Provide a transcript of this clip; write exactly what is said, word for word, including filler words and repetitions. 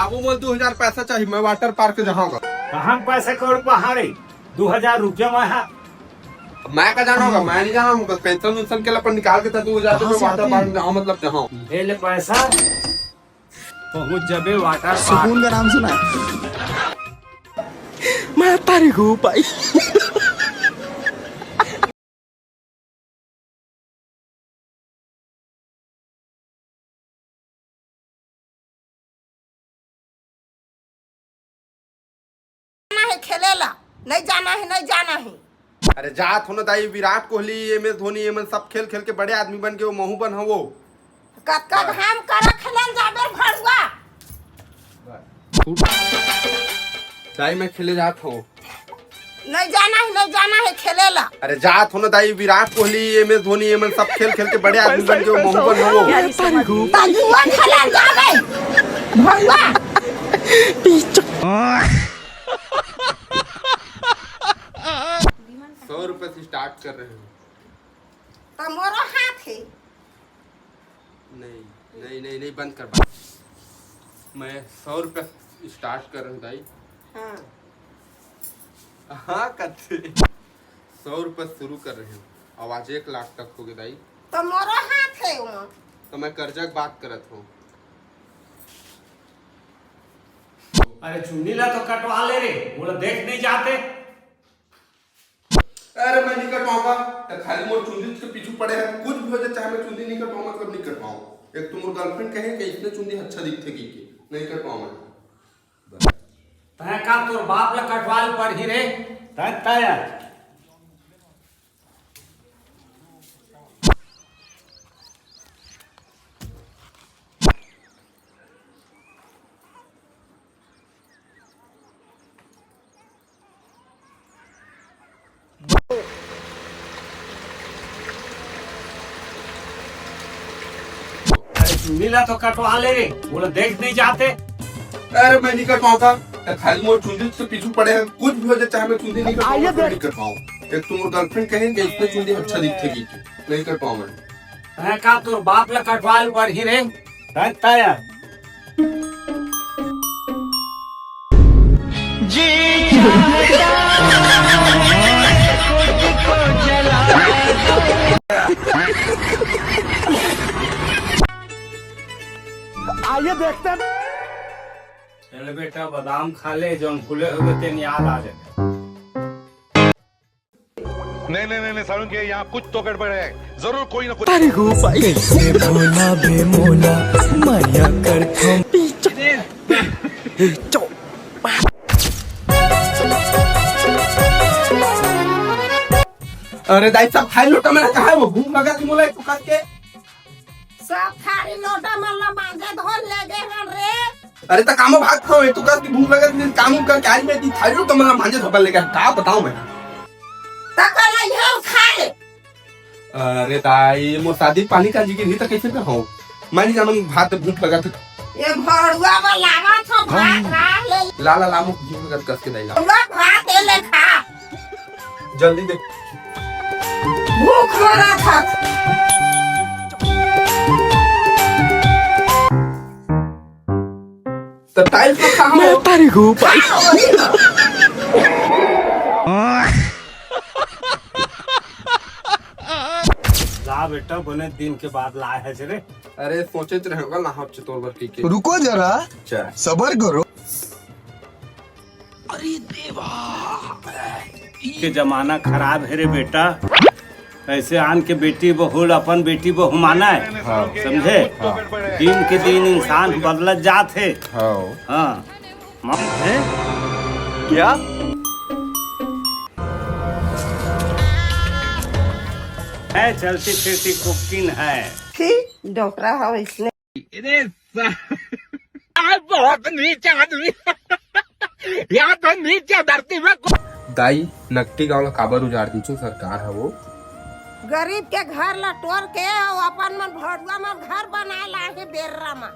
अब वो मोला दू हजार पैसा चाहिए, मैं वाटर पार्क जाहूंगा। कहाँ पैसा कौड़ी पहाड़े? दू हजार रुपया में है। मैं का जाना होगा, मैं नहीं जाना हूँ, बस पेंशन उंशन के लिए अपन निकाल के था दू हजार रुपया, वाटर पार्क जाऊँ, मतलब जाऊँ। ले ले पैसा, पहुँच जाबे वाटर पार्क। सुकून का नाम सुना है? मैं तारी को पाई। जाना है खेले ला, नहीं जाना है, नहीं जाना है। अरे जात हो ना दाई, विराट कोहली, एम एस धोनी, एमन सब खेल खेल के बड़े आदमी बन के, वो महू बन हो वो। कतका घाम करा खेले जाबे भड़ुआ। दाई मैं खेले जात हूँ। नहीं जाना है, नहीं जाना है खेले ला। अरे जात हो ना दाई, विराट कोहली, एम एस धोनी, एमन सब खेल खेल के बड़े आदमी बन के, वो महू बन हो वो। तजुआ खेले जाबे भड़ुआ। सौ रुपए से स्टार्ट कर रहे हैं। तो मोरो हाथ है। नहीं, नहीं, नहीं, नहीं, बंद कर बात। मैं सौ रुपये स्टार्ट कर रहा हूँ दाई। हाँ। हाँ कथे। सौ रुपये शुरू कर रहे हूँ, अब आज एक लाख तक हो गए दाई। तो मोरो हाथ है वो। तो मैं कर्जा की बात करत हूँ। अरे चुन्नी ला तो कटवा ले रे, वो ला देख नहीं जाते। अरे मैं नहीं कटवाऊंगा, तो खाली मोर चुंदी के पीछू पड़े है, कुछ भी हो जाए, चाहे मैं चुंदी नहीं कटवाऊं, मतलब नहीं कटवाऊं। एक तो मोर गर्लफ्रेंड कहे कि इसने चुंदी अच्छा दिखथे की के, नहीं कटवाऊं मैं। तय का तोर बाप ला कटवाल पर ही रे, तय तय। अरे चुन्नी ला तो कटवा ले रे, वो ला देख नहीं जाते। अरे मैं नहीं कटवाऊंगा, तो खाली मोर चुंदी से पीछू पड़े हैं, कुछ भी हो जाए, चाहे मैं चुंदी नहीं कटवाऊंगा, आइए तो मैं देख। नहीं कटवाऊं। एक तो मोर गर्लफ्रेंड कहे कि इसने चुंदी अच्छा दिखथे की, नहीं कटवाऊं मैं। तय का तोर बाप ला कटवाल पर ही रे, तय तय। जी चाहता है खुद को जला। आइए देखते हैं। चल बेटा, बादाम खा ले, जौन फूले हुए तेन याद आ जाए। नहीं, नहीं, नहीं, नहीं, सारुण के यहाँ कुछ तो गड़बड़ है, जरूर कोई ना कोई। तारी को पाई। कैसे भोला बे मोला, माया कर थम। पीछो। पीछो। अरे दाई, सब थारी लोटा मन ला कहाँ है वो? भूख लगा थी मोला, तू कस के। सब थारी लोटा मन ला मांजे धोन ले गे हन रे। अरे त कामो भात खाओ, तू कस की भूख लगा थी, काम उम करके आज मैं इतनी थारी लोटा मन ला मांजे धोबल ले गया, का बताऊं मैं? त कल यहाँ खा ले। अरे दाई, मोर शादी पानी का जिक्र ही त कैसे कर हो? मैं नहीं जानूं, भात भूख लगा थी। ये भड़ुआ बा लावा था भात ला ले। ला, ला, ला, मुख भूख लगा कस के दाई ला। भड़ुआ भात ले ले खा। जल्दी दे। भूख मरा था। तो टाइल्स को कहाँ मैं हो? तारी को पाई। ला बेटा, बने दिन के बाद लाए है रे। अरे सोचे तो रहेगा ना, हम चतुर वर्ती के। रुको जरा, अच्छा। सबर करो। अरे देवा, के जमाना खराब है रे बेटा। ऐसे आन के बेटी बहू ल अपन बेटी बहू माना है, हाँ। समझे? हाँ। दिन के दिन इंसान बदलत जात है। हाँ। हाँ। मा-, हैं? क्या? है चलती फिरती कुक्किन है। थी डोकरा हो इसने। अरे सा-, आज बहुत नीच आदमी। यहाँ तो नीचे धरती में को- दाई, नकटी गांव ला काबर उजाड़ दीचू सरकार ह वो? गरीब के घर ला टोर के अउ अपन मन भड़ुआ मन घर बनाए लागे बेर्रा मा।